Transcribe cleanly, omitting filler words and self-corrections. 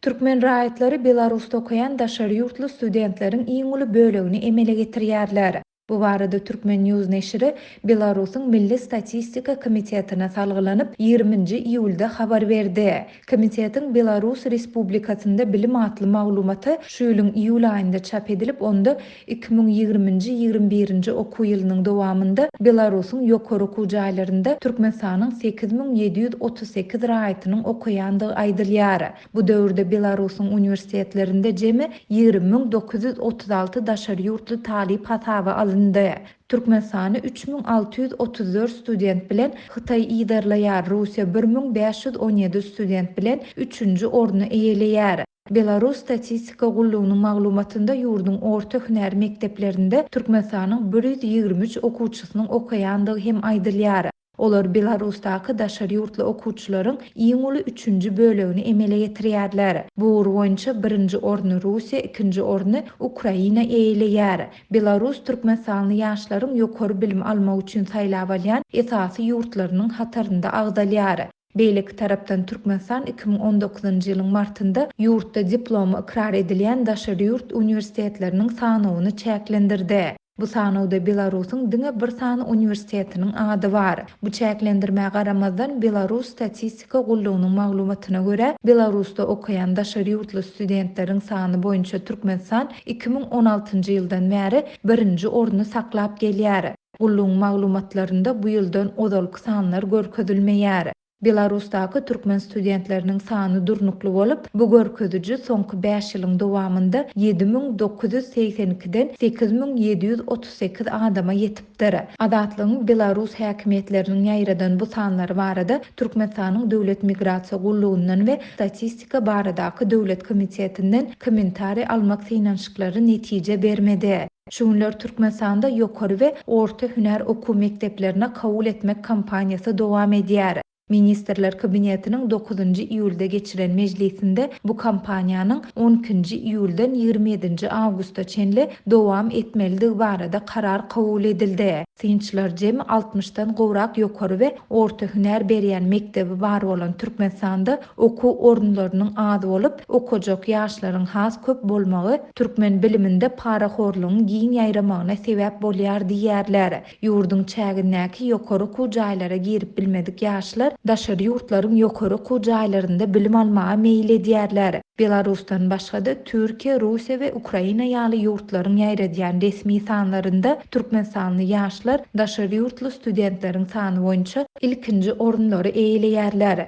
Türkmen raýatlary Belarusda okaýan daşary ýurtly studentleriň iň uly bölegini emele getirýärler. Bu barada Turkmen News neşiri Belarusyň Milli statistika komitetine salgylanyp, ýigriminji iýulda habar berdi. Komitetiň Belarus Respublikasynda bilim atly maglumaty şu ýylyň iýul aýynda çap edilip, onda 2020-nji, ýigrimu birinji okuw ýylynyň dowamynda Belarusyň ýokary okuw jaýlarynda Türkmenistanyň 8738 raýatynyň okaýandygy aýdylýar. Bu döwürde Belarusyň uniwersitetlerinde jemi 20 936 daşary ýurtly talyp hasaba alyndy. Türkmenistany 3634 student bilen Hytaý yzarlaýar, Russiýa 1517 student bilen üçünji orny eýeleýär. Belarus statistika gullugynyň maglumatynda ýurduň orta hünär mekdeplerinde Türkmenistanyň 123 okuwçysynyň okaýandygy hem aýdylýar. Olar Belarusdaky daşary ýurtly okuwçylaryň iň uly üçünji bölegini emele getirýärler. Bu ugur boýunça birinji orny Russiýa, ikinji orny Ukraina eýeleýär. Belarus türkmenistanly ýaşlaryň ýokary bilim almak üçin saýlap alýan esasy ýurtlarynyň hatarynda agzalýar. Beýleki tarapdan Türkmenistan 2019-njy ýylyň martynda ýurtda diplomy ykrar edilýän daşary ýurt uniwersitetleriniň sanawyny çäklendirdi. Bu sanawda Belarusyň diňe bir sany uniwersitetiniň ady bar. Bu çäklendirmä garamazdan, Belarus statistika gullugynyň maglumatyna görä, Belarusda okaýan daşary ýurtly studentleriň sany boýunça Türkmenistan 2016-njy ýyldan bäri birinji orny saklap gelýär. Gullugyň maglumatlarynda bu ýyldan ozalky sanlar görkezilmeýär. Belarusdaky türkmen studentleriniň sany durnukly bolup, bu görkeziji soňky bäş ýylyň dowamynda 7982-den 8738 adama ýetipdir. Azatlygyň belarus häkimiýetleriniň ýaýradan bu sanlary barada Türkmenistanyň Döwlet migrasiýa gullugyndan we Statistika baradaky döwlet komitetinden kommentariý almak synanyşyklary netije bermedi. Şu günler Türkmenistanda ýokary we orta hünär okuw mekdeplerine kabul etmek kampaniýasy dowam edýär. Ministrler Kabinetiniň dokuzynjy iýulda geçiren mejlisinde bu kampaniýanyň on ikinji iýuldan 27 nji awgusta çenli dowam etmelidigi barada karar kabul edildi. Synçylar jemi altmyşdan gowrak ýokary we orta hünär berýän mekdebi bar bolan Türkmenistanda okuw orunlarynyň az bolup, okajak ýaşlaryň has köp bolmagy türkmen biliminde parahorlugyň giň ýaýramagyna sebäp bolýar diýýärler. Ýurduň çägindäki ýokary okuw jaýlara girip bilmedik ýaşlar daşary ýurtlaryň ýokary okuw jaýlarynda bilim almaga meýil edýärler. Belarusdan başga-da Türkiýe, Russiýa we Ukraina ýaly ýurtlaryň ýaýradýan resmi sanlarynda türkmenistanly ýaşlar daşary ýurtly studentleriň sany boýunça ilkinji orunlary eýeleýärler.